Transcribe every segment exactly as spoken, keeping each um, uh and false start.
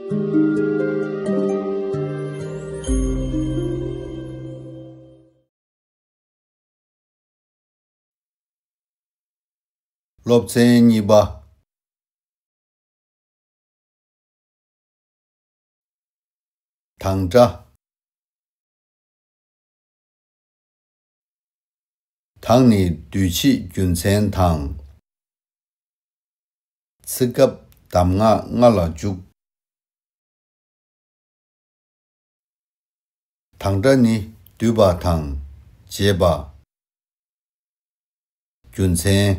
སློབ་ཚན་གཉིས་པ། དང་སྒྲ། དང་ནི་དུས་ཕྱིས་རྒྱུ་མཚན་དང་། ཚེ་སྐབས་གདམས་ངག་ལྔ་ལ་འཇུག་དང་སྒྲ་ནི་བསྡུས་པ་དང་རྒྱས་པ། རྒྱུ་མཚན།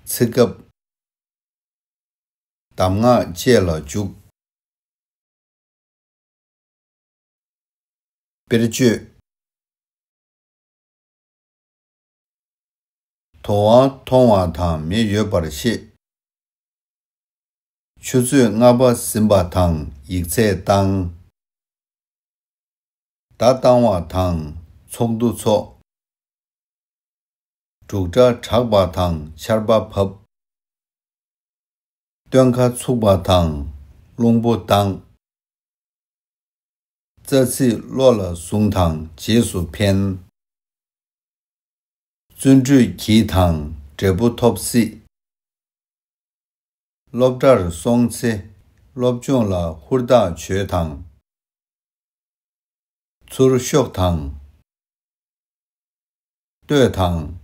ཚེ་སྐབས། གདམས་ངག་བཅས་ལ་འཇུག་དཔེར་བརྗོད། དོ་བ་མཐོང་བ་དང་མེ་ཡོད་པར་ཤེས། ཆུ་ཚོད་ལྔ་པ་ཟིན་པ་དང་ཡིག་ཚད་བཏང་། བརྡ་བཏང་བ་དང་ཚོགས་འདུ་ཚོགས། འབྲུག་སྒྲ་གྲགས་པ་དང་ཆར་པ་བབས། སྟོན་ཁ་ཚུགས་པ་དང་རླུང་བུ་ལྡང་། རྩྭ་ཚིགས་བློ་ལ་བཟུང་དང་རྗེས་སུ་འཕེན། བརྩོན་འགྲུས་གྱིས་དང་འབྲས་བུ་ཐོབ་སྲིད། སློབ་གྲྭར་སོང་ཚེ་སློབ་སྦྱོང་ལ་ཧུར་ཐག་བྱོས་དང་། ཚུར་ཤོག་དང་། ལྟོས་དང་།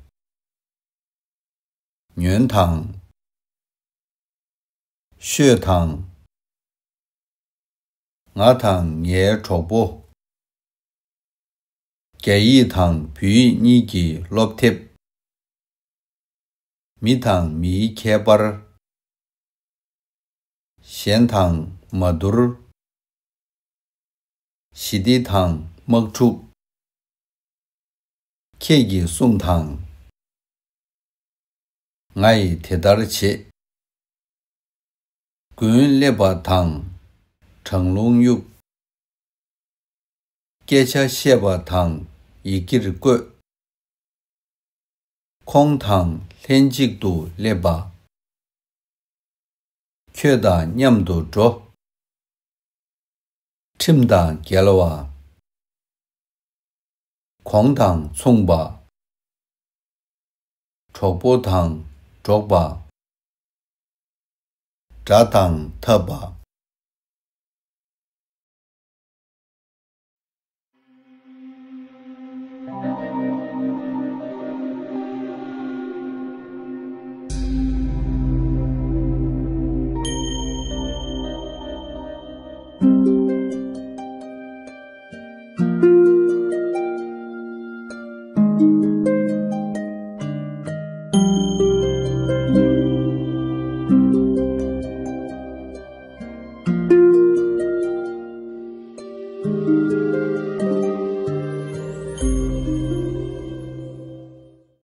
ཉོན་དང་། ཤོད་དང་། ང་དང་ངའི་གྲོགས་པོ། རྒྱ་ཡིག་དང་བོད་ཡིག་གཉིས་ཀྱི་སློབ་དེབ། མི་དང་མིའི་ཁྱད་པར། གཞན་དང་མ་བསྡུར། ཞི་བདེ་དང་དམག་འཁྲུག་ཁྱེད་ཀྱིས་གསུངས་དང་། ང་ཡིས་དེ་ལྟར་བྱེད། དགུན་སླེབས་པ་དང་གྲང་རླུང་གཡུག་སྐད་ཆ་བཤད་པ་དང་ཡི་གེར་བཀོད། ཁོང་དང་ལྷན་ཅིག་ཏུ་སླེབས་པ། ཁྱོད་དང་མཉམ་དུ་འགྲོ། ཁྲིམས་དང་འགལ་བ། གོང་དང་མཚུངས་པ། གྲོགས་པོ་དང་འགྲོགས་པ། དགྲ་དང་འཐབ་པ།